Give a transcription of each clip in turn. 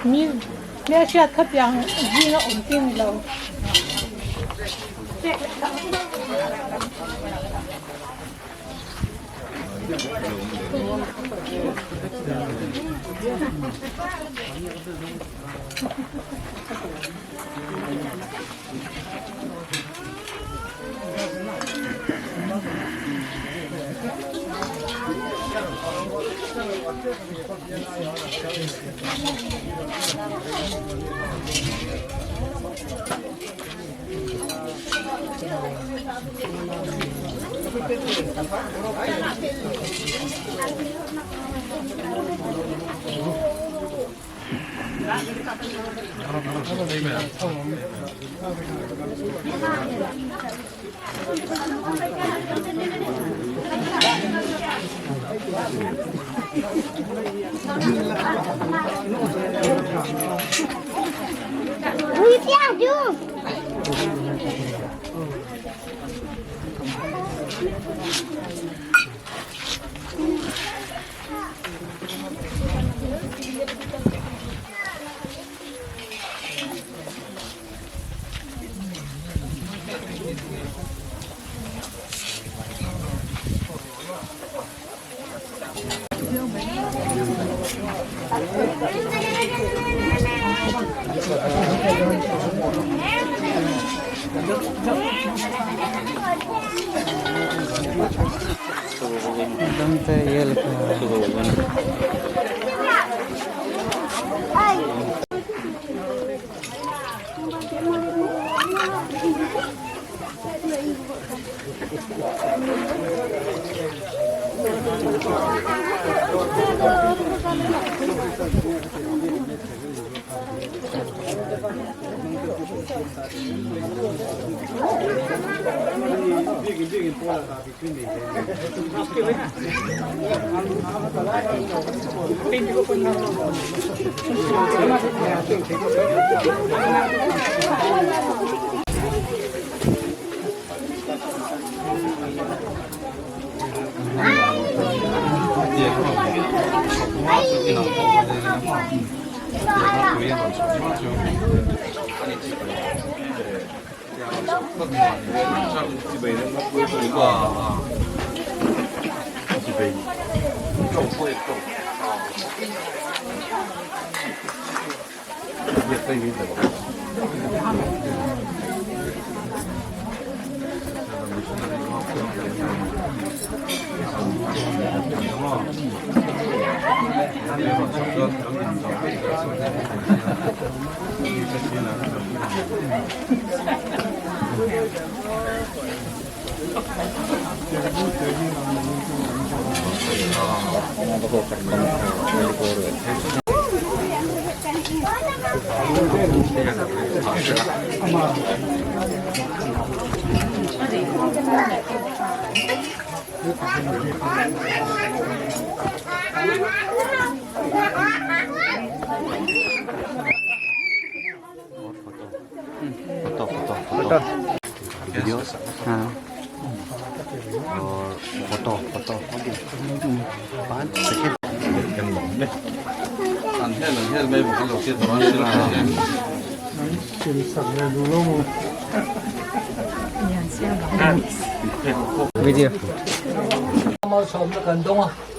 Mi hmelhriat kha tiang zinga awm chi ni lo.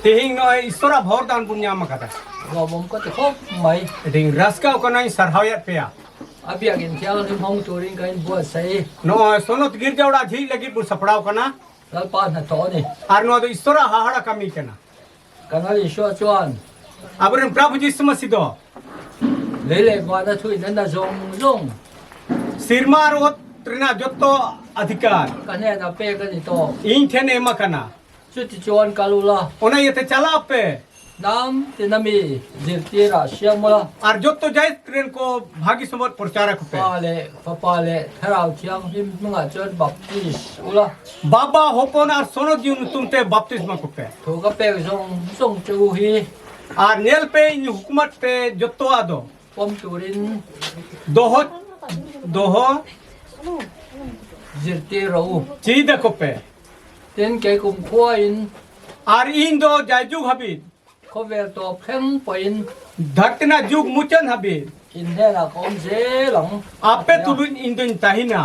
Tihing noi istora bhor dan pun nyam kata. Lawmawm ka ti khawp mai. Ding raska kana sarhawat peya. A biakin thianghlim hawng turin ka inbuatsaih. No sonot girjawda jhi lagi pur sapraw kana. Lalpa hnathawh a ni. Ar no do istora hahara kami kana. Kan Lal Isua chuan. Aburin Prabhu Jisu Masih do. Lei leh vana thuin a na zawng zawng. Sirma ar ot rina jotto adhikar. Ka hnenah pek a ni tawh. Ing then ema kana. Chuti chuan kal ula. Ona iate chala pe. Hnam tina mi zirtirah siam ula. Ar jotto jait ren ko bhagi somot pracharak pe. Pa leh Fapa leh Thlarau Thianghlim hmangah chuan baptis ula. Baba hopon ar sonot jiu nutum te baptisma ko pe. Thu ka pek zawng zawng che u hi. Ar nel pe in hukumat pe jotto ado. Pawm turin. Doho doho. Zirtir rawh u. Chi da ko pe. Tin, kei kum khuain. Ar in do jai jug habit. Khawvel tawp thleng pawhin. Dhartina jug muchan habit. In hnenah ka awm zel ang. Ape tulun in dun tahina.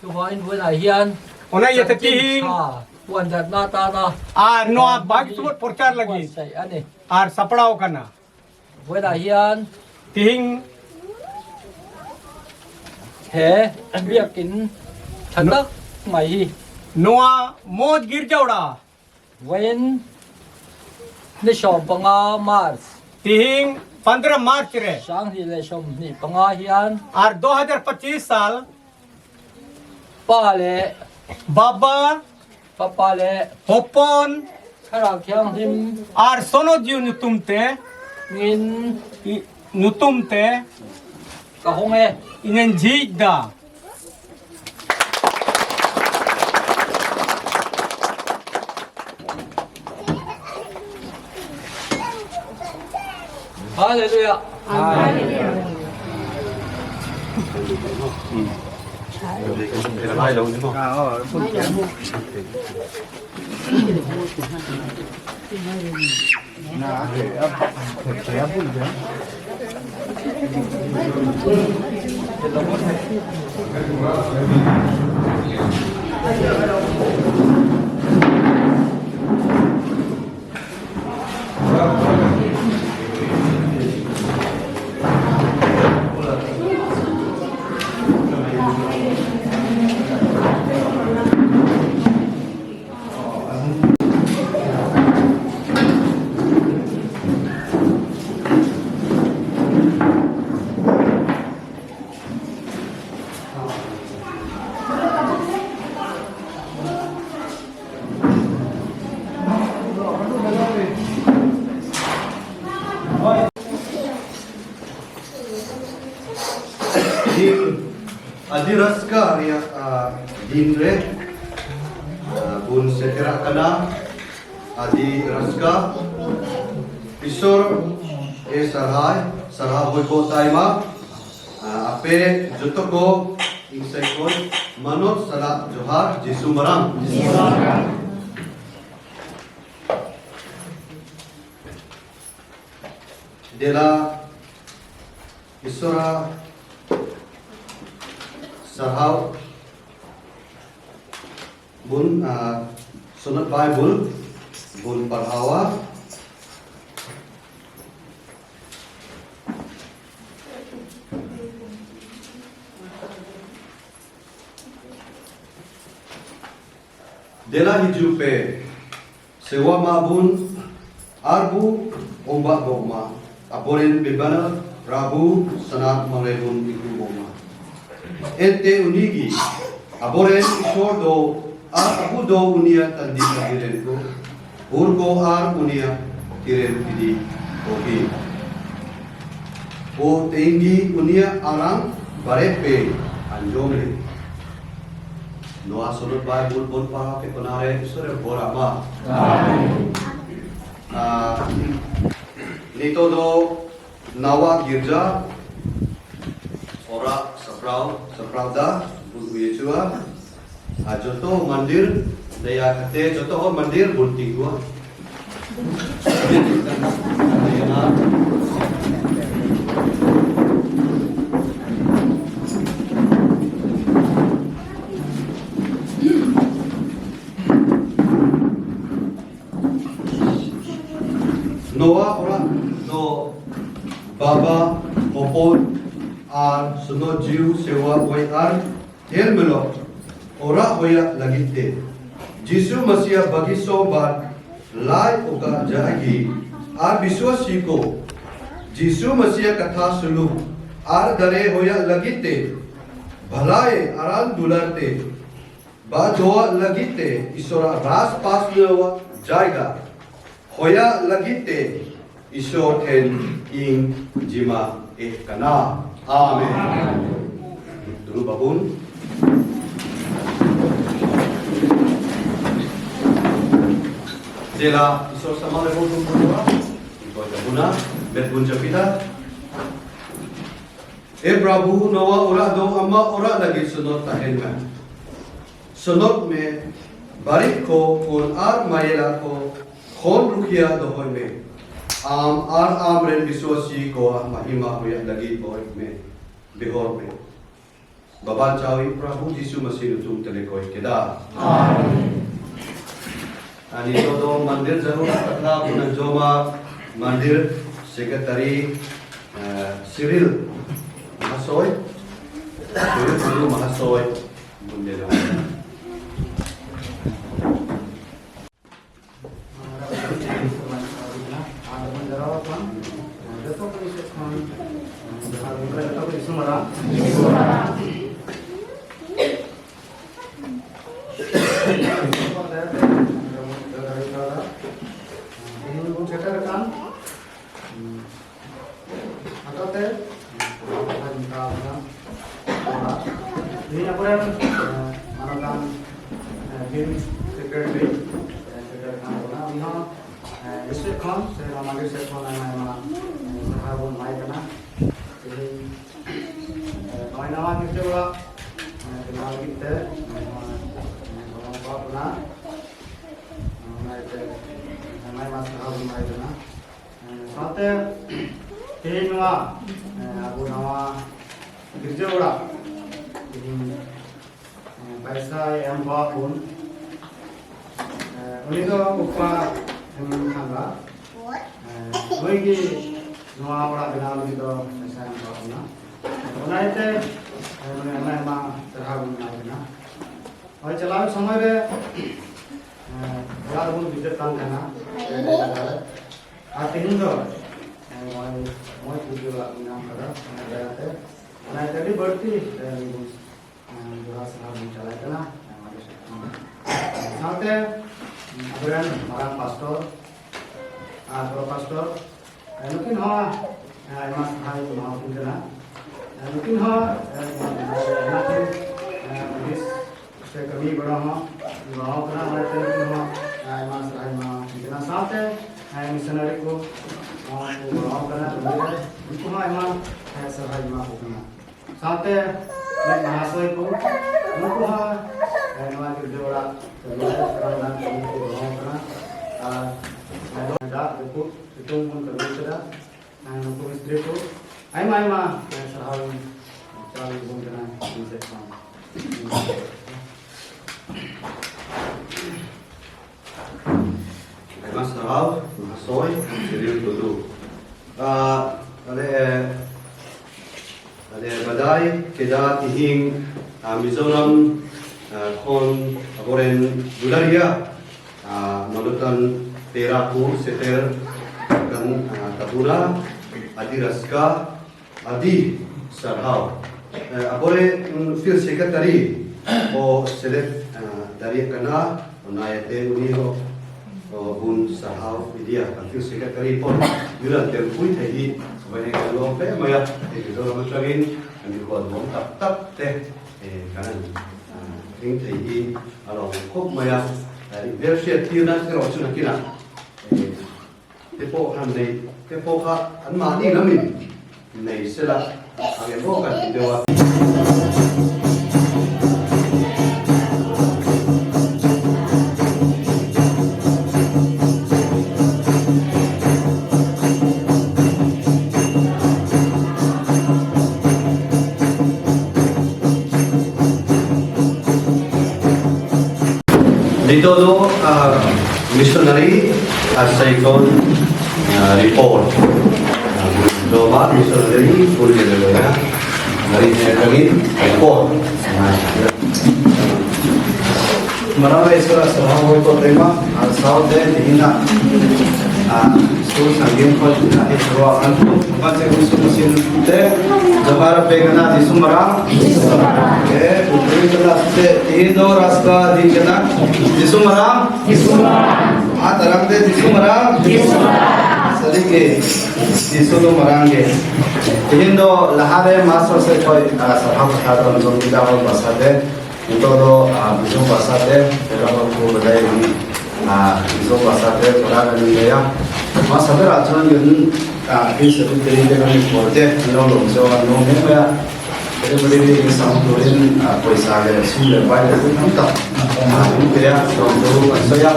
Chuvangin vawiinah hian chanchin tha puandarhna atana Ar noa bagi sumot porchar lagi. Buatsaih a ni. Ar saprau kana. Vawiinah hian Tihing he biakin tha tak mai hi. Noa moj girjaura. Vawiin ni 15 March. Tihing 15 March re. 2025 hian. Ar 2025 sal. Pa leh. Baba. Fapa leh. Hopon. Thlarau Thianghlim. Ar Sonojiu nutum te. Ngin. Nutum te. Ka hawng e. Inen jik da. Hallelujah. Adi raska ria din re bun setera kana adi raska isor e sarhai sarha hoi ko taima ape joto ko ingsai kon manot sala johar Jisu marang. Dela Isora sarhau bun sunat Bible bun parhawa Dela hiju pe sewa ma bun arbu ombak boma aborin bebana rabu sana mangrebun iku boma ente unigi aboren isor do ar abu do unia tandi kiren ko urgo ar unia kiren kidi ogi o tengi unia arang bare pe anjomle Noa sunod Bible bon para ke konare isore bora ma. Nito do nawa girja ora saprau saprauda bun uyechua a joto mandir daya kate joto ho mandir bun tingua. Noa ora no Baba Popon ar suno jiu sewa oi ar tel melo ora hoya lagite Jisu Masiya bagiso bar lai oka jahagi ar विश्वासी को जीसु मसीह कथा सुलु are दरे होया लगीते भलाए आरान दुलरते बा जोआ लगीते ईश्वर रास पास लेवा जाएगा होया लगीते ईश्वर then ing jima eh kana amen dulu babun Dela isor sama le bun bun Iko jabuna bet bun japita E Prabhu nowa ora do amma ora lagi suno tahen ma. Sanot me barik ko kon ar mayela ko khon rukhia dohoi me am ar am ren biswasi ko mahima hoya lagi boy me bihor me Baban chawi Prabhu Jisu Masih nutum telekoi keda. Amen. Ani todo mandir jarur katha punanjoma mandir secretary Cyril Mahasoy Cyril Guru Mahasoy Bundelo. Dito do missionary Saikon report. Do ba missionary pulyeloya report. Marami isura sa ko tema saute hina su sangin ko na isura antu bache usu te jahara pegana disumara ke utri jala se tindo rasta dikana disumara disumara a tarang de disumara disumara sadike disulo marange tindo lahare maso se khoi sarha khadon jomida hol basade todo biso basate pero ko badai biso basate tora gani ya ma sadar achuan yun a bi sabu teri de gani porde no lo so no me ya Kheribari biakin sang turin pawisa leh sum leh vai leh thil tam tak an pe a, lawmthu an sawi a.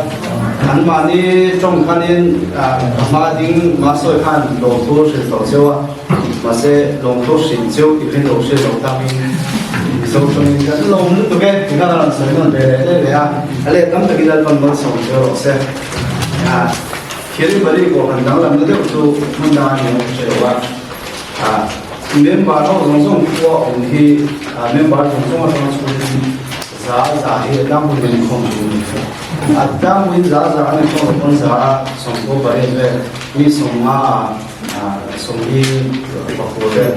Anmahni tawng khanin a hma ding mahsawi khan lawmthu hrilh tawh cheu a, mahse lawmthu hrilh cheu tih kha lo hriat loh takin Mizo tawngin kan lawm lutuk e tih khan a rawn sawi nawn ve leh leh leh a, a let tam takin Lalpan malsawm cheu rawh se. Kheribari kohhran danglamna deuh chu hmun dangah ni awm hre lo a. Member ho zawng zawng khua awm hi member zawng zawng atanga chhungin za za hi a tlangpuiin an inkhawm thin a ni. A tlangpuiin za za an inkhawm loh pawn za a sawmkua pariat vel mi sawmnga a sawmli pakua vel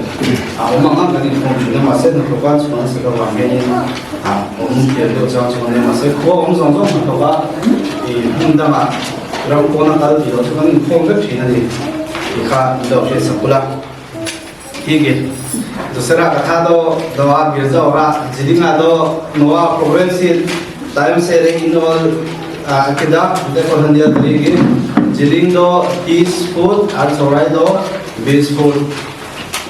a awm ang ang kan inkhawm thin a mahse hnathawk a chhuan sak avang hianin a awm thiam deuh chang chuan ania mahse khua awm zawng zawng hnathawk a hmun dangah ram kawna kal tih loh chu kan inkhawm vek thin a ni. Ti kha min lo hriat sak ula. Hige dusra katha do doa girja ora jilinga do noa program si time se re inol akida de kohandia trigi jiling do 30 foot ar chorai do 20 foot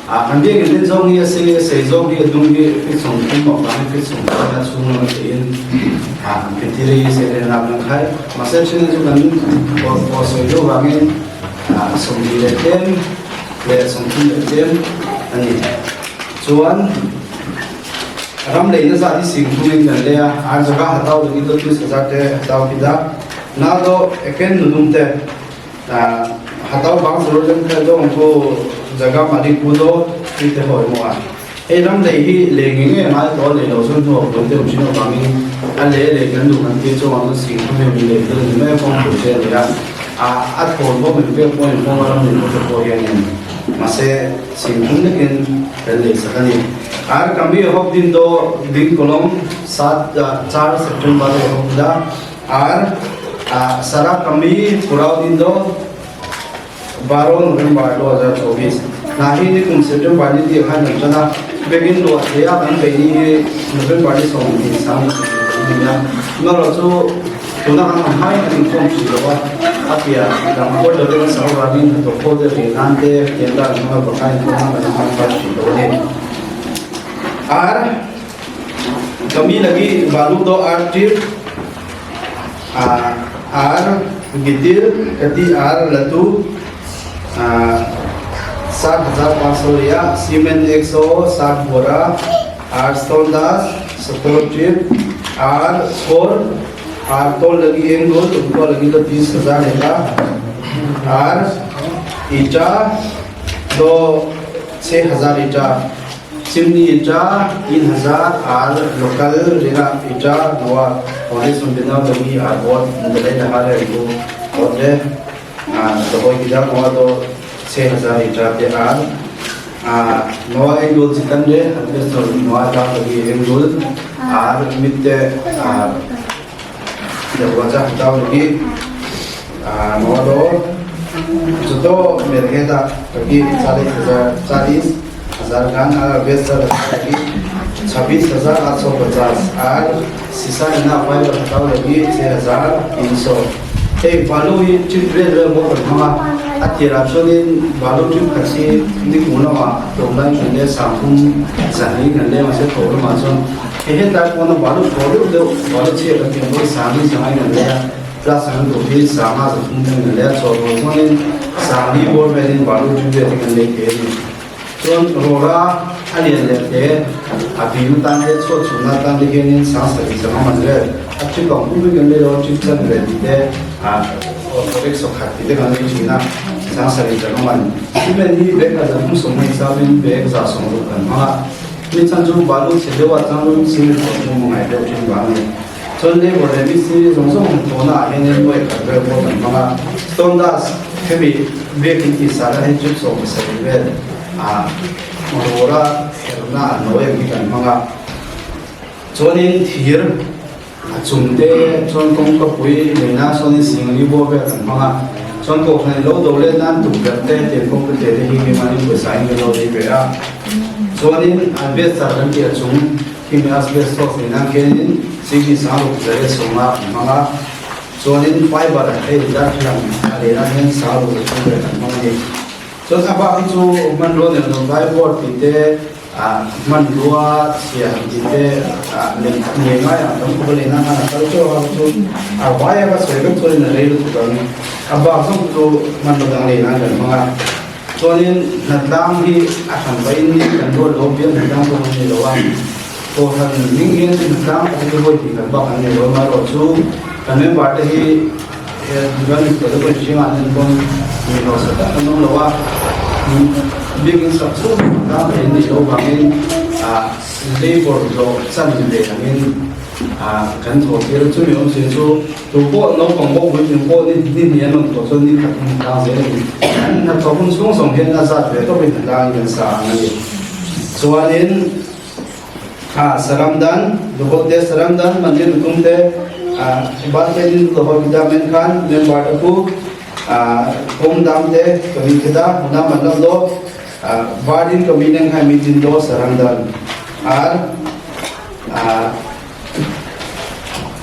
an biak in zong hi ase sei zong hi dung hi fit song thum mo kan fit song ka chung no te in a fitiri se re na kan khai mase chin chu kan ko soi do wangin 20 leh tlem leh 30 leh tlem a ni. Chuan ram leina zat hi sing thungin kan lei a, ar zaka hatau leh nito tis hazar te hatau khi da na do eken nunum te hatau bang zarur lem kha dong thu jaga mali ku do ti te hoi mo a. Hei ram lei hi lei nge nge ngai tawh a lei lo chuan hnuah buai deuh thin avangin a lei a lei kan duh kan tir chuang ang chuan sing thum em lei vel ni mai a kawng tur che a ni a, a a thawn pawh min pek pawh in kawng a ram lei pawh te pawh hianin mahse sing thum lekin kan lei sak a ni. Ar kami a hawk din daw ding kolom sat char September a hawk da ar sara kami purau din daw Baro November 2024 Hna hi nikum September ni ti khan kan tan a, biakinn luah thei a kan beih ni hi November ni 20 sang ni kan ni a, amaherawh chu tuna kan han hai kan inkhawm hrih lo a, a piah dang order te kan sak avangin hnathawk ho te rih nan te tiang dan hmanga baka inkhawm nan kan hmang fai hrih lo a ni. Ar Kami lagi balu do ar tir Ar gitil kati ar latu 7500 riya cement 160 बोरा आर stone Das 70 trip आर four आर तो लगी एक गोल उनको लगी तो 30,000 रहेगा आर ईटा तो 6,000 ईटा Chimni ita 3000 ar local ringa ita noa hone sumbina lagi ar bot ndalai laha re ku bot re dahoi kida noa do 6000 ita te ar noa engul chitan re advestor noa ta lagi engul ar mitte darwaja hataw lagi noa do joto merheda lagi 40000 40 हजार गान आर बेसर लगी 26,850 are sisa ina fiber hataw lagi 6,300 hei balu hi trip vel vel maw kan hmang a a tirah chuanin balu trip khat hi ni kum lamah tlawmlai kan leh sangthum zahni kan leng a se tho lamah chuan hei hetlai pawna balu thaw deuh deuh balu chhiat kan tih ang pawhin sangli zangai kan leh a class ang duh hi sanga zathum te kan leh a chawh rual chuanin sangli bawr velin balu trip vel hi kan lei thei a ni. Chuan rawra a lian leh hle, a bim atan leh chhuat chhunna atan te hianin sang sarih zam a man vel. A trip ang pum hi kan lei lo, trip chan ve tih te, auto rickshaw khat tih te kan lei thin a, sang sarih zam a man. Cement hi bag a za thum sawm hmang chauhin bag za sawm ruk kan hmang a, mi chan chu balu chhe deuh a chang cement pawh chu hmu ngai deuh thin vang a ni. Chuan labour leh mistri zawng zawng hnathawhna ah hianin nuai khat vel pawh kan hmang a, stone dust hemi biakin tih sahna hi trip 17 vel ah rawra herna an lo em hi kan hmang a, chuanin thir a chung te chuan kawngka pui leina sawn in singli bawr vel kan hmang a, chuan kohhran lo do let nan tukverh te tiang kawngka te te hi keimahni pawisa in kan lo lei ve a, chuanin asbestor kan tih a chung. Khimi asbestos nih nan khianin cv sangruk zare sawma kan hmang a, chuanin fiber hei darthlalang a leh ah hian sangruk za thum vel kan hmang a ni. Chuan a bak hi chu hmanrua nen rawn vai board tih te Hmanrua chhia han tih te lei ngei ngai ang tam khawp a lei nan khan a kal teuh a chu a vai a ka sawi vek chuanin a rei lutuk ang a bak zawng chu hmanrua dang lei nan kan hmang a chuanin hnatlang hi a hran pahin kan ruat lo bial hnatlang pawh kan nei lo a kohhran hming hian hnatlang pakhat hi vawi tih kan bak an nei lo amaherawhchu kan member te hi Ran pawh te pawhin hringah an enkawl mi hausa tak an awm lo a, biakin sak chu tlang thei an nih loh vangin labour hlawh chan leh angin kan thawh tir a, chumi awmzia chu tu pawh naupang pawh puitling pawh ni hnih an rawn thawh chuan ni khat an tlang zel a ni. An hnathawh hun chhung zawng hian a zat ve tawpin hnatlangin kan sa ang a ni. Chuanin. A Saramdan, Luhote Saramdan Mandir Nutumte Ibalpedin Loho Kita Menkhan Member Tapu Kom Damte Kami Kita Huna Manlam Do Bardin Kami Neng Hai Mitin Do Saramdan Ar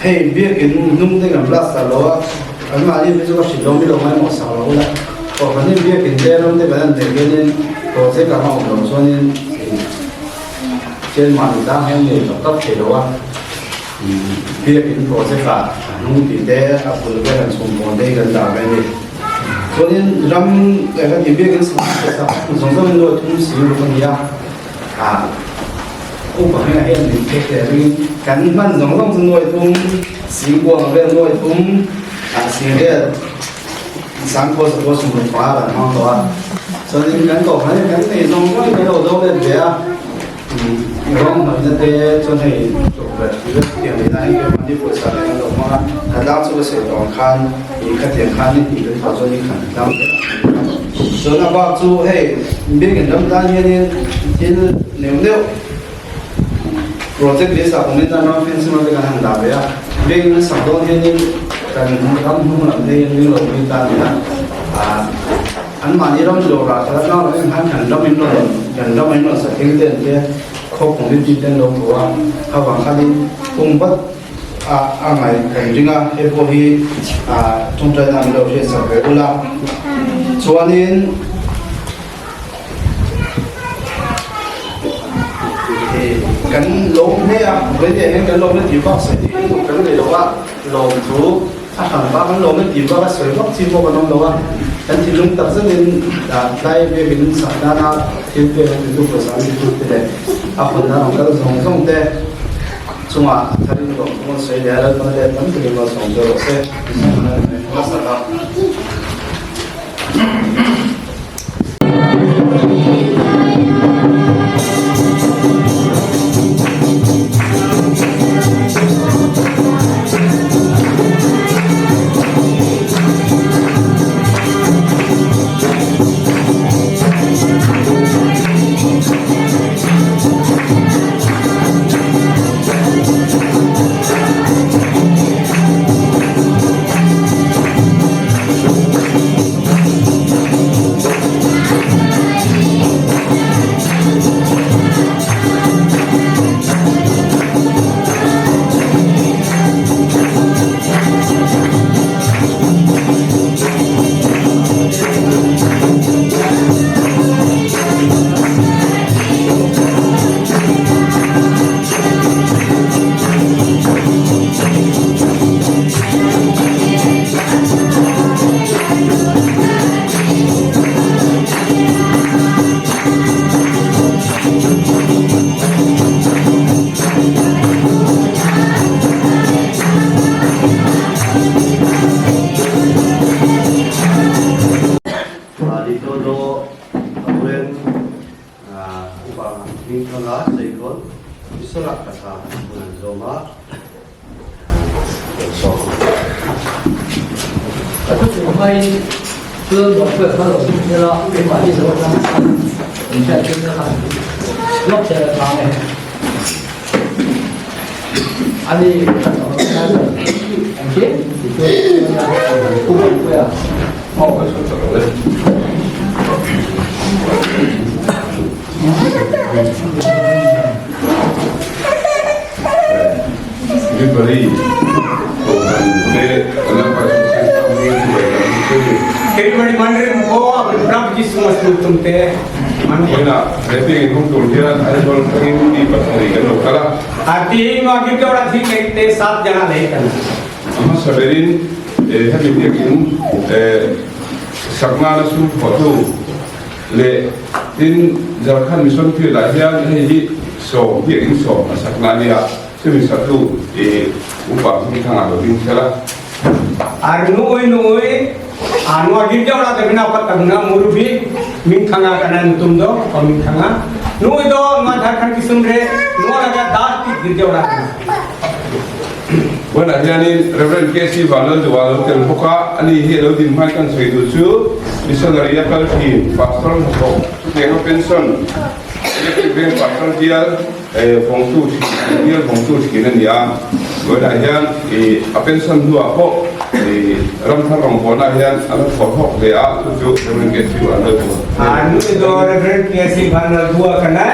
Hei biakin nung te kan blast ta lo a an mahni phei chu ka hrilh lo mi lo ngaimawh sak lo ula kohhranin biakin te ram te kan han neih hianin project ang a awm loh chuanin chen mahni tang hian nei tak tak thei lo a biakin project ah a hnung tih te a bul vel an chhum pawn te hi kan dah ve a ni chuanin ram ka ti biakin sak zawng zawngin nuai thum si ruk a ni a. Upa hmingah hian min phek hle ringin kan hman zawng zawng chu nuai thum, singkuang vel nuai thum, sing vel sangkhaw zakua sumruk panga kan hmang tawh a. Chuanin kan kohhran hian kan nei zawng zawngin kan lo do let ve a, rawng hnawihna te chuan hei tukverh tih vek tiang leh na engkim mahni pawisa leh kan lo hmang a, khatlang chu ka sawi tawh ang khan ih khatiang khan ni hnih kan thawh chuan ni khan tlang zel ang kan ni a. Chuan a bak chu hei biakin ram tan hianin thil neuh neuh project leh sak awmin tan ram fencing ram te kan han dah ve a, biakin an sak dawn hianin kan ram hnung lam te hian ring lo mi tan nia an mahni ram lo rah khat atang lo en khan kan ram in rawn kan ram in rawn sak thing te an tia khaw committee te an lo ko a, khavang khanin pum vat a a ngaih kan ring a hei pawh hi tawngtai na min lo hriat sak ve ula chuanin kan lawm hle a vawiin hian kan lawm na tih vak sawi theih lutuk kan nei lo a lawm thu a hran vak an lawm na tih vak a sawi vak chi pawh kan awm lo a kan thinlung tak zetin tlai biakin sak nana thil pek an ti tu pawisa an ti tu te leh a hawn nan rawn kal zawng zawng te. Chungah a thar in lawm thung an sawi leh a, Lalpan a let tam takin malsawm che rawh se. Hmasa tak. Dito do Abulen Upa Hmingthanga Seikawn Isara Katha hmun an zawm a. Ka thu chhung hmain thil buaipui a phal lo zung zel a, keimahni zo atang khan in hriat tir na khan lawk zel a tang e. Ani ka chawh loh khan engkim ti chu pu buaipui a. Everybody wondering, oh, Prabhu Jisu Masih tumte. Vawiinah he biakinn hung tur hian Aizawl atangin mi pasarih kan lo kal a. A hmasa berin hemi biakinn sak nana sum thawhtu leh tin Jharkhand Mission Field ah hian hei hi sawm biakinn sawm a sak na a nia, chumi saktu upa Hmingthanga lo ding kher a. Ar nuui nuui a nua girja ola te bina pa tagna murubi mingthanga kana nutum do pa mingthanga nui do nua Jharkhand disum re nua laga das ti girja ola kana. Vawiinah hianin Rev. KC Vanlalduha lo tel bawk a, ani hi a lo din hmai kan sawi duh chu Missionary a kal thin, Pastor hnathawk, chutianga pension, Electric Veng Pastor bial vawngtu thin, bial vawngtu thin a ni a. Vawiinah hian a pension hnuah pawh ramthar rawngbawlnaah hian a la thaw hlawk hle a, chu chu Rev. KC Vanlalduha a ni. Nui do Rev. KC Vanlalduha kana,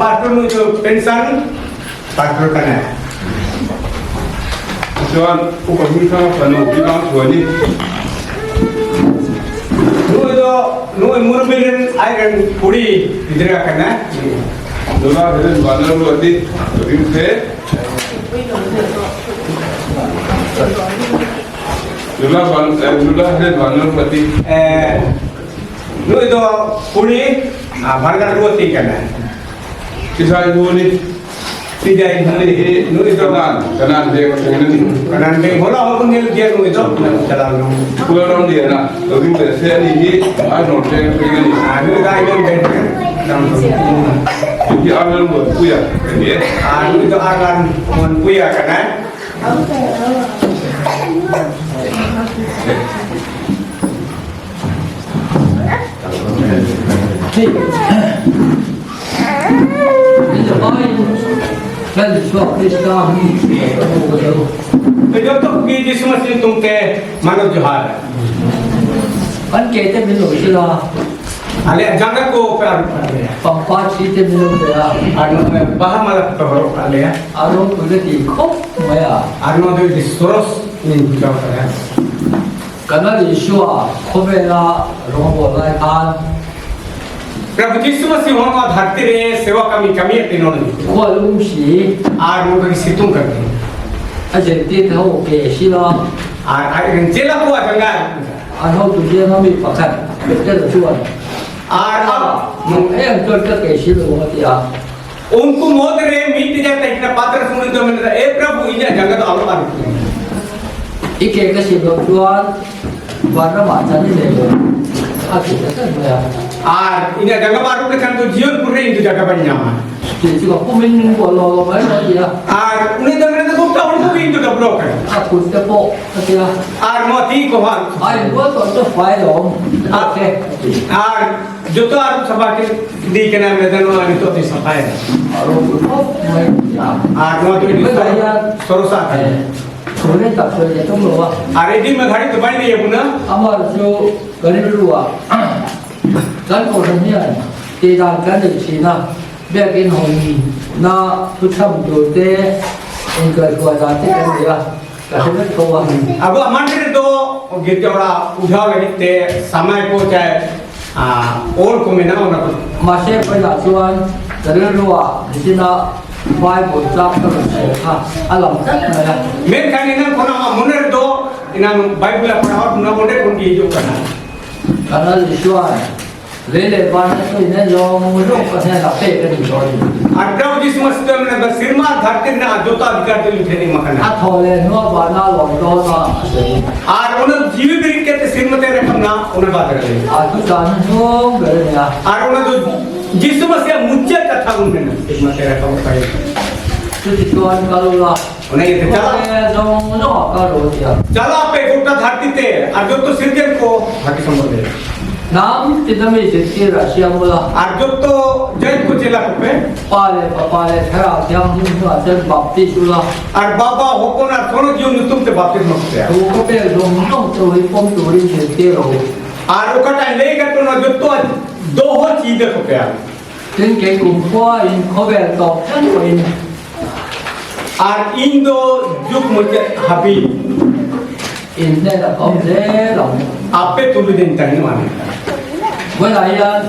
Pastor nui do pension Pastor ka nei. Tichuan, Upa Hmingthanga fanu Pi Vangchhuani. Nui do nui Murmirin Iron Puri Idra ka nei. Nula Helen Vanlal Ruati ka ring hle. Nula Van Nula Helen Vanlal Ruati. Nui do Puri Vanlal Ruati ka nei. Tizai hnu ni. Tizai hnu ni hi nui do Kanan Kanan veng atangin a ni. Kanan veng hola ho kun nel dia nui do chalal no. Kula ram lian a lo ding leh se a ni hi Aizawl veng atangin a ni. A nui dai nui veng dang Tih hi Arlan Muanpuia ka ni e. A nui do Arlan Muanpuia ka nai. Kan ke te min lo sila. Ale janga ko pe aru ale. Pangpa chi te min lo pe a. Anu baha mala pe horo ale. Aro pui ka ti khawp mai a. Anu do di soros ni jaw ka. Kan Isua khawvela rawngbawl lai khan. Prabhu Jisu Masih hon dharti re sewa kami kami ati non. Khua lum si. Ar mo ka situng ka ti. A zirtir te ho ke si la. Ar ai chela ko janga. An ho tu zinga mi pakhat Peter chuan. Ar a nung em chuan ka ke si lo a ti a. Unku mod re mi ti ja taikna patra sunu do men e Prabhu inya janga do alo ar. I ke ka si lo chuan Van ramah chan i nei lo a ti ta tlat mai a. Ar inya janga baru le khan do jion pur re indu jaga ban nyama. Tih chu ka pumin min buah lo lo mai mai a ti a. Ar uni do men do ta un ku indu da bro ka. A kut te pawh a ti a. Ar mo ti ko ha. A in bual tawh chu fai lo awm a ti. Ar joto ar sapa ke di kana me da no ani to ti safai. A ropui khawp mai a ti a. Ar mo tu Heta hian sorosa ka. Thu leh tak sawi leh tum lo a. A ready ma thari dubai nei a buna. Amah chu ka rilru a, kan kohhran hian tih dan kan neih thin a, biakin hawn na thu tham tur te inkaihhruai dan te kan nei a, ka hre vek tho a. Abu mandir do girjawra ujhaw lagi te samai ko chai ol ko mena ona ko. Mahse vawilah chuan ka rilru a nichina Bible tlak ka rawn sawi kha a lang tlat mai a. Menkhan inang khona ma moner do inang Bible a pharah na onde khon gi hijuk kana. Kan Lal Isuan lei leh van a sawi nen zawng zawng ka hnenah pek a ni tawh a ni. Ar Prabhu Jisu Masih tu amna ba sirma dhartir na jota adhikar tu limthe ni makana. A thaw leh hnua vana lawm dawn a a sawi. Ar ona jivi birik ke te sirma te rakam na ona ba te rale. A thu tan hnung ber a ni a. Ar ona do Jisu Masih mucha katha un mena sirma te rakam kai. Chuti chuan kal ula. Ona ye te chala. Khawle zawng zawng ah kal rawh a ti a. Chala pe gota dharti te ar joto sirjen ko bhagi sambodhe. Hnam tina mi zirtir a siam ula. Ar joto jain ko chela ko pe. Pa leh Fapa leh Thlarau Thianghlim hnuah chuan baptis ula. Ar baba hokon ar thono jion nutum te baptisma ko pe. Thu ka pek zawng zawng chu hi pawm turin zirtir rawh u. Ar okata lei ka tono joto doho chi de ko pe. Tin kei kum khua in khawvel tawp thleng pawhin. Ar in do juk muchet habi. In hnenah ka awm zel ang. Ape tulu din tang ni mane. Vawilah hian.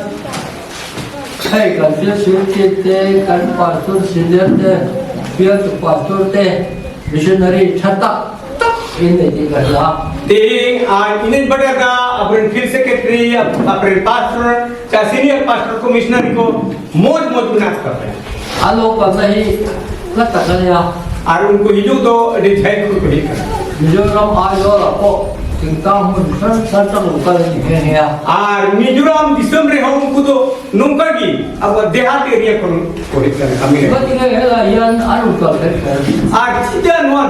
Hei kan field secretary te, kan pastor senior te, field pastor te, missionary tha tak tak in nei tih ka hria. Ting inen badaga apren field secretary, apren pastor, cha senior pastor ko missionary ko moj moj mena kape. A lo kalna hi hla tak a nia. Ar unku hijuk do adi jhai ko ko hi kana. Mizoram Aizawl ah pawh thingtlang hmun hrang hrang atang lo kal a ni nghe nghe a. Ar Mizoram disom re ho unku do nongka gi abo dehat area khon ko hi kana kami re. Engati nge helai hian an rawn kal kher kher? Ar chita noa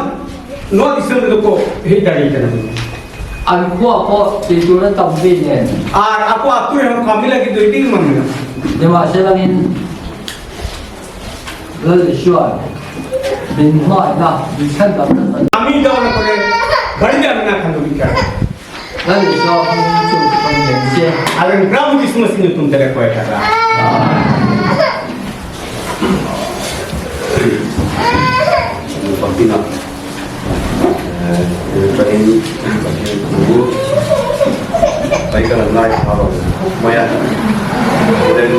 noa disom re do ko hi dari kana. An khua pawh tih tur a tam bik nen. Ar ako atu re ho kami lagi do iting mang mena. Nimahselangin Lal Isua min hmangaihna min thlen tak tak a ni. Kami daw na kore bari da mena khan do bikar. Lal Isua hming chu kan ngen che. Aren Prabhu Jisu Masih nyutum tele koe kata. Pagpina train pathian thu mai ka lan lai tha lo khawp mai a then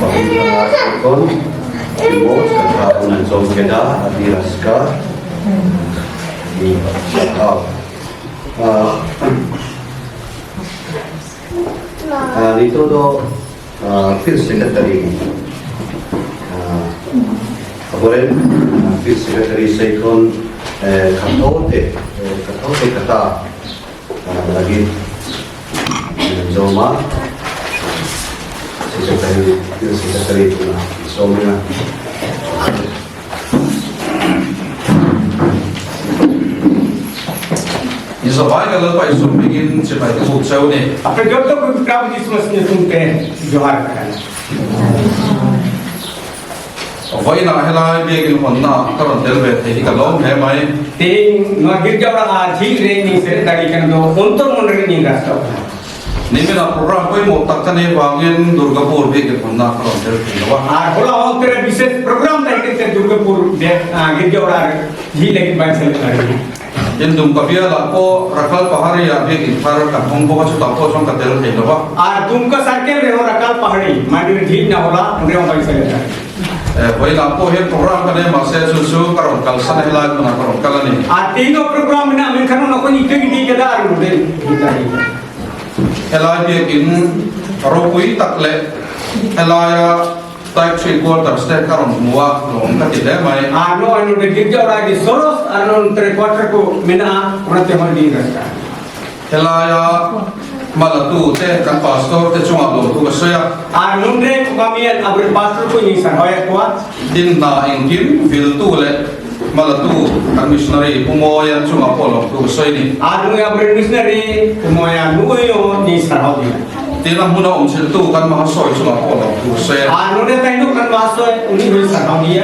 pahnih lama chuan remote kan tha hun an zawm nghet a a tir a ska ni out ah ni to do Field Secretary Aboren Field Secretary Seikon Khathote Khathote Kata lagi Zoma Secretary Field Secretary tuna Somina. I zavai ka Lalpa i sum hmingin chibai ka buk cheu ni. Ape joto ko Prabhu Jisu Masih nyutum te johar ka. Vawiinah helai biakin hawnna ka rawn tel ve thei hi ka lawm hle mai. Tin, nuah girja ora a jhi re ni sere dagi kan do ontor mon re ni rasta kana. Niminah program pawimawh tak ka nei vangin Durgapur biakin hawnna ka rawn tel thei lo a. Ar hola ontere bises program ta hiken te Durgapur girja ora jhi lagi ban sele dari. Tin Dumka bialah pawh Rakal Pahari-ah biakin thar kan hawng bawk a chutah pawh chuan ka tel thei lo a. Ar Dumka circle re ho Rakal Pahari mandir jhi na hola onre ho ban sele dari. Vawiinah pawh hian program ka nei mahse chu chu ka rawn kalsan a helai hmunah ka rawn kal a ni. Ar tino program ina min khanun akon ike gi di kada ar node hi dari. Helai biakin ropui tak leh helaia Type 3 quarters te ka rawn hmu a, lawm ka ti hle mai. Ar no anu de girja ora gi soros ar no tre quarter ko mena ona te hon ding rasta. Helaia hmalatu te kan pastor te chungah lawmthu ka sawi a. Ar nun re ko kamian abur pastor ko ni sar hoya kwa. Tin hna engkim viltu leh hmalatu kan missionary Pu Mawia chungah pawh lawmthu ka sawi ni. Ar nui abur missionary Pu Mawia nui o ni sar ho ding. Tin a hmuna awm chiltu kan Mahasawi chungah pawh lo thu se. A nune tainu kan Mahasawi uni hui sarhau nia.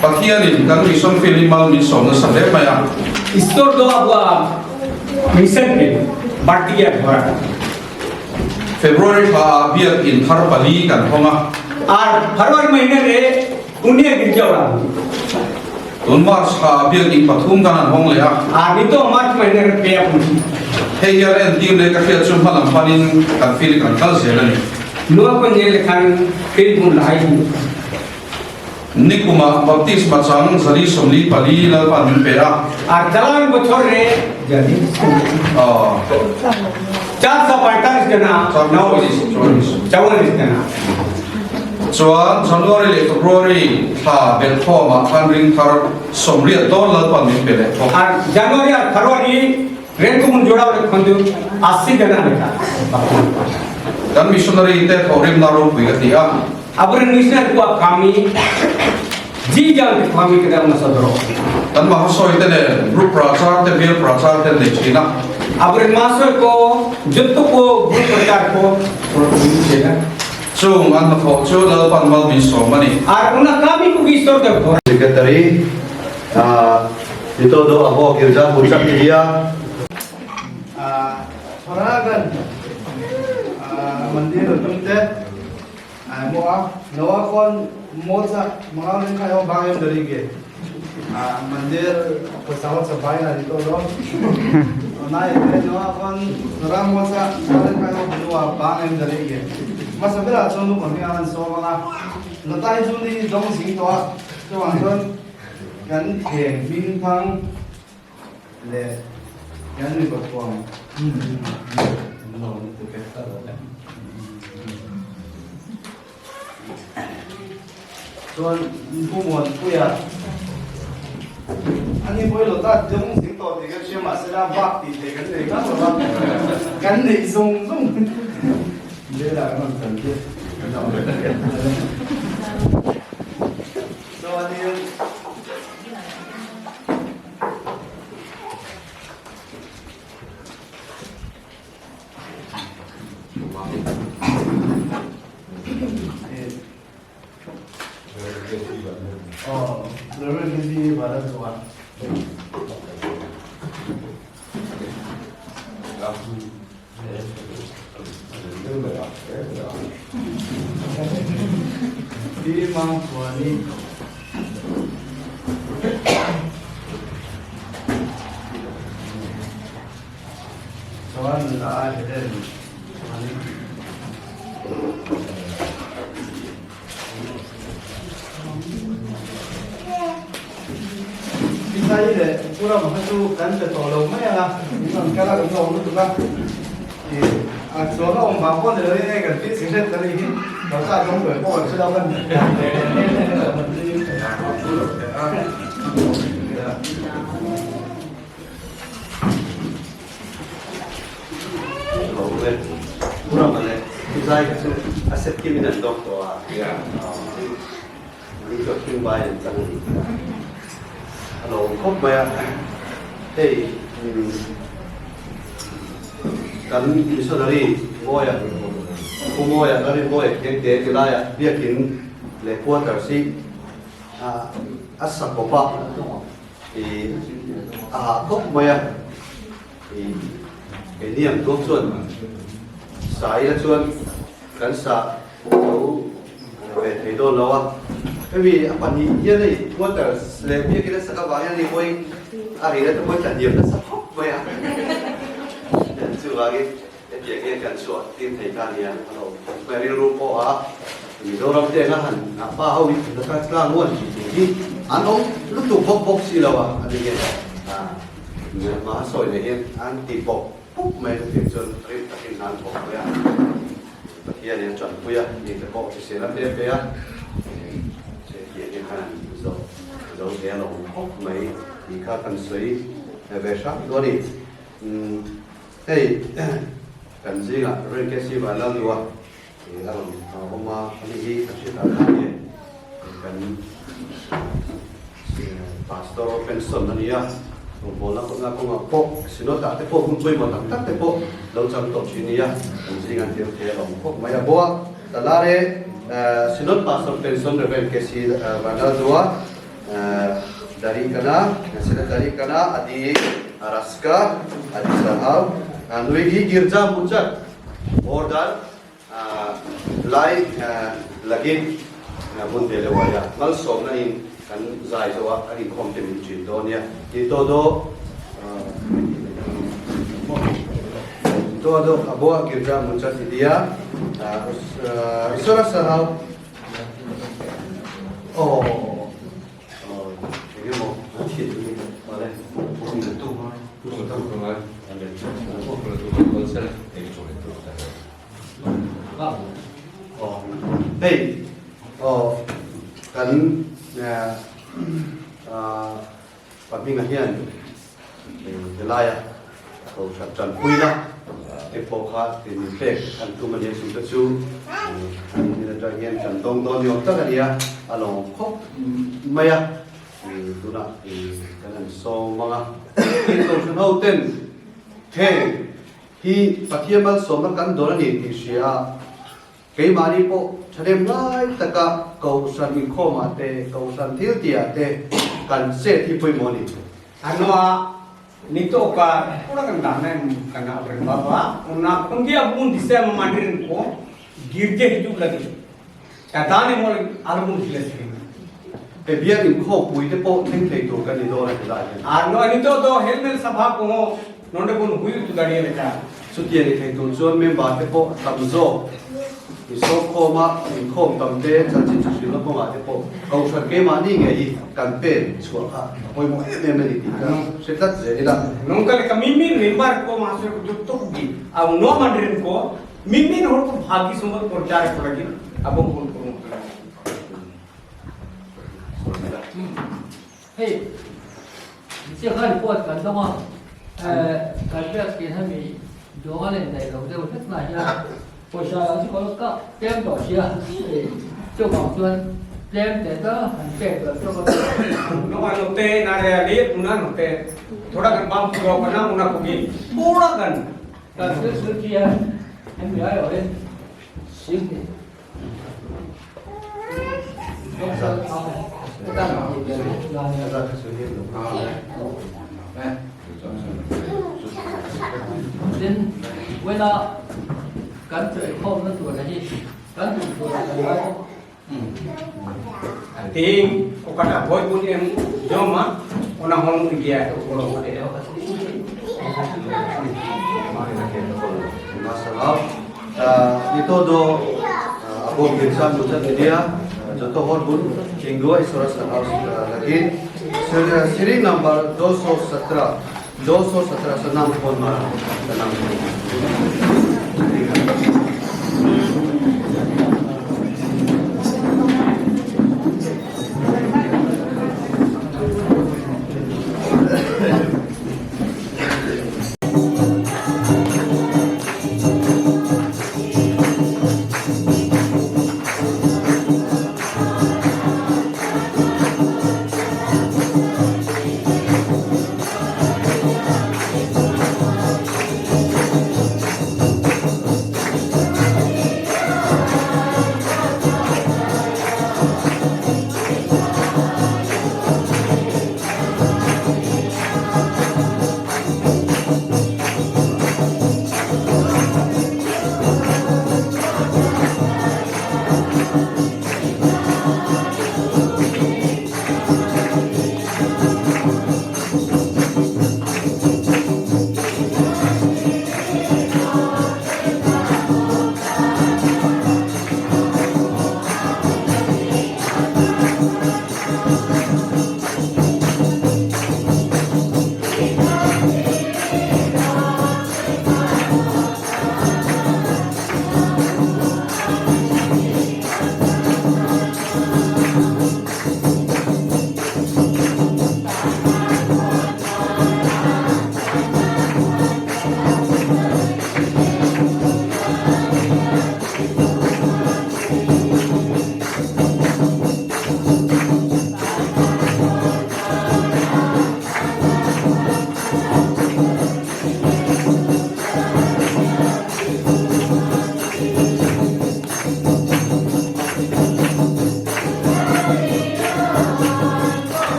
Pathianin kan mission field hi mal min sawm nasa hle mai a. Istor do abua mission field barti ge bhora. February thla ah biak in thar pali kan hawng a. Ar February mahina re unia girja ora. Tun March thla ah biak in pathum kan han hawng leh a. Ar nito March mahina re pe a pun. Hei hian entir leh ka hriat chu hma lam panin kan feel kan kal zel a ni. Nua pawn nge lekhan feel hmun lai hi. Nikumah baptisma chang zali 44 Lalpa'n min pe a. Ar chalawin bochor re jadi 445 jana 44 jana. Chuan January leh February thla belhkhawmah khan ring thar 80 dawn Lalpa'n min pe leh bawk. Ar January ar February Ren ku mun joraw le khon du 80 jana leka. Kan missionary te thawhrimna ropui ka ti a. Aboren missionary ku a kami ji jang te kami kada una sodro. Kan mahasawi te nen group prachar te bial prachar te an nei thin a. Aboren mahasawi ko jotto ko group prachar ko thina. Chung an hnathawh chu Lalpan mal min sawm a ni. Ar una kami ku gi sor de. Secretary Nito do abo girja puncak media. Thoragan mandir tum te mo a nawa kon mocha mangal rin kayo bangem dari ge mandir pasawat sa bayan nito do. Manai te no kon ram mo sa sa ka no nuwa pa ngem dale ye. Ma sa bela chon nu kon mi an so ma na tai chu ni dong sing to chu wang chon kan theng ming phang le kan mi ko tuang. No ni te pe ta lo. Chuan pu muan puia ani pawh lo ta deuh zing tawh tih kan hria mahse la bak tih theih kan nei ngang lo va kan neih zawng zawng Lela kan rawn kal chiah chuanin Pisai leh Pura kha chu kan pe tawh lo mai ang a, min rawn kal a kan lo awm lutuk a, ih a chuan a awm vang pawh ni lovin hei kan tih si hret ta ni hi lo ta zawng ber pawh kan hre lo kan Zai kha chu a set kim in an dawk tawh a, ni chu a khing vai an chang a ni. A lo awm khawp mai a, hei kan missionary Mawia, Pu Mawia, Lalrin Mawia Khiangte ti laiah biakin leh quarters hi a sa kawp a, a hah khawp mai a. Keini ang tuak chuan sa ila chuan kan sa lo ve thei dawn lo a, hemi a pahnih hian hei quarters leh biakin a sak avang hian hei pawhin a rih te pawhin tla hniam nasa khawp mai a, chuvangin hetiang hian kan chhuah tir thei ta nia a lo mai rilru pawh a Mizoram te anga han pa ho hi laka tlang uan tih tur hi an awm lutuk bawk bawk si lo a a ni hian. Hma sawi leh hian an ti bawk puk mai chu tih chuan rim takin an thawk pui a, Pathian in a tanpui a, mite pawh hrisel a pe pe a, hetiang hian khan an zo zo hle a lo awm khawp mai tih kha kan sawi ve hram duh a ni. Hei kan zingah Renkesi Vanlalnua a rawn awm a, ani hi ka hriat ah khan nge kan Pastor pension a ni a, rawngbawlna kawtna kawngah pawh Synod ah te pawh hun pawimawh tak tak te pawh lo chang tawh thin a ni a, kan zing an tir thei a lawm khawp mai a. Boa Talare Synod Pastor pension Rev KC Vanlalzua Darikana Synod Darikana Adi Raska Adi Sahau Nui hi Girja Muchat Order Lai lakin hmun ve deuh aia malsawmna in kan zai zo a, kan inkhawm te min ṭin dawn nia. Ti to do to do aboa girja mucha tidia isora sarau oh engemaw an thil ni awle. Hei aw kan pahminga hian helaia kohhran tanpuina te pawh kha min pek an tum a nia chung te chu an hnen atang hian kan dawng dawn ni awm tak a nia a lawm khawp mai a. Tunah kan han sawm ang a, heng kohhran ho ten heng hi Pathian malsawmna kan dawn a ni tih hria a, keimahni pawh thahnem lai taka kohhran inkhawmah te, kohhran thil tihah te kan chet hi pawimawh a ni. Anoa nito ka pura kan dana kana abren baba ona khongi abun dise mandrin ko girje hijuk lagi Ka tan emaw album thil a si. He biak inkhawkpui te pawh thleng thei tur kan ni dawn a ti lai hian. Ar no ani to to helmel sabha ko ᱱᱚᱰᱮ ᱵᱚᱱ ᱦᱩᱭ ᱦᱚᱪᱚ ᱫᱟᱲᱮᱭᱟᱜ ᱞᱮᱠᱟ Chutiang ni thei tur chuan member te pawh tam zawk insawmkhawm a, inkhawm tam te, chanchin chu hrilhna kawngah te pawh Kohhran keimahni ngei hi kan pen chhuah kha a pawimawh em em a ni tih kha hre tlat zel ila. ᱱᱚᱝᱠᱟ ᱞᱮᱠᱟ ᱢᱤᱢᱤᱫ ᱢᱮᱢᱵᱟᱨ ᱠᱚ ᱢᱟᱥᱮ ᱠᱚ ᱡᱚᱛᱚ ᱠᱚᱜᱮ ᱟᱨ ᱱᱚᱣᱟ ᱢᱟᱱ ᱨᱮᱱ ᱠᱚ ᱢᱤᱢᱤᱫ ᱦᱚᱲ ᱠᱚ ᱵᱷᱟᱜᱤ ᱥᱚᱢᱚᱭ ᱯᱨᱚᱪᱟᱨ ᱠᱚ ᱞᱟᱹᱜᱤᱫ ᱟᱵᱚ ᱵᱚᱱ ᱠᱩᱨᱩᱢᱩᱴᱩ Hei, chiếc hơi port kan dawng a, kan biak in hemi duang a len daih lo deuh hlek na hian pawisa lo chu ka lo kah tlem tawh sia, hei chuvang chuan tlem teh tal han pek loh chu ka ᱱᱚᱣᱟ ᱱᱚᱛᱮ ᱱᱟᱨᱮ ᱟᱞᱮ ᱚᱱᱟ ᱱᱚᱛᱮ ᱛᱷᱚᱲᱟ ᱜᱟᱱ ᱵᱟᱝ ᱯᱩᱨᱟᱹᱣ ᱠᱟᱱᱟ ᱚᱱᱟ ᱠᱚᱜᱮ ᱛᱷᱚᱲᱟ ᱜᱟᱱ kan thil thil chi hian hemi aiawhin sing Tin, vawiina kan chawikhawmna tur hi kan duh tur a kan ngai bawk. Tin, ᱚᱠᱟᱴᱟᱜ ᱵᱷᱚᱡᱽ ᱵᱚᱱ ᱮᱢ ᱡᱚᱢᱟ ᱚᱱᱟ ᱦᱚᱸ ᱜᱮᱭᱟ Nito do abo girsa muchat media joto hor bun tinggo isora house lagi siri number 217 217 sanam phone mara sanam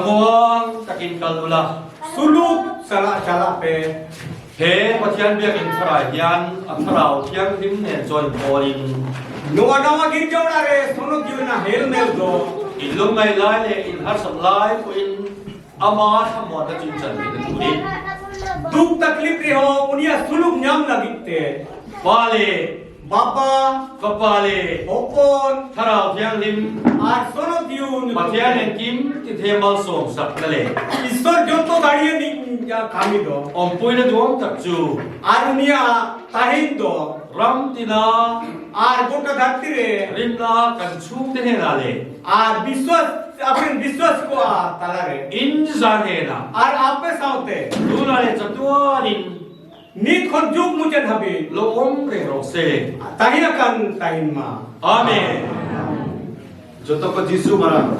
Thlamuang takin kal ula. Suluk salah chalah pe. He Pathian biakinn tharai hian a Thlarau Thianghlim nen chuan inpawlin. Noa nawa girjawna re sono jiwna hel mel do. In lungngaih lai leh in harsat lai pawhin ama thlamuanna chu in chan theihna turin. Duk taklif re ho unia suluk nyam lagit te. Pa le. Bapa, Fapa le Hawkawn, Thlarau Thianghlim, ar Sono Diun, Pathian engkim tithe malsawm sakna leh Iswar joto dariye ning ya kami do. Awmpuina duam tak chu Ar unia tahin do. Ram tina Ar gota dharti re. Rinna kan chhungte hnenah leh Ar viswas apren viswas ko a tala re. In za hnenah Ar ape saute. Tunah leh chatuanin Nit khon juk muchen habi. Lo awm reng rawh se. Tahin a kan tahin ma. Amen. Joto ko Jisu marang.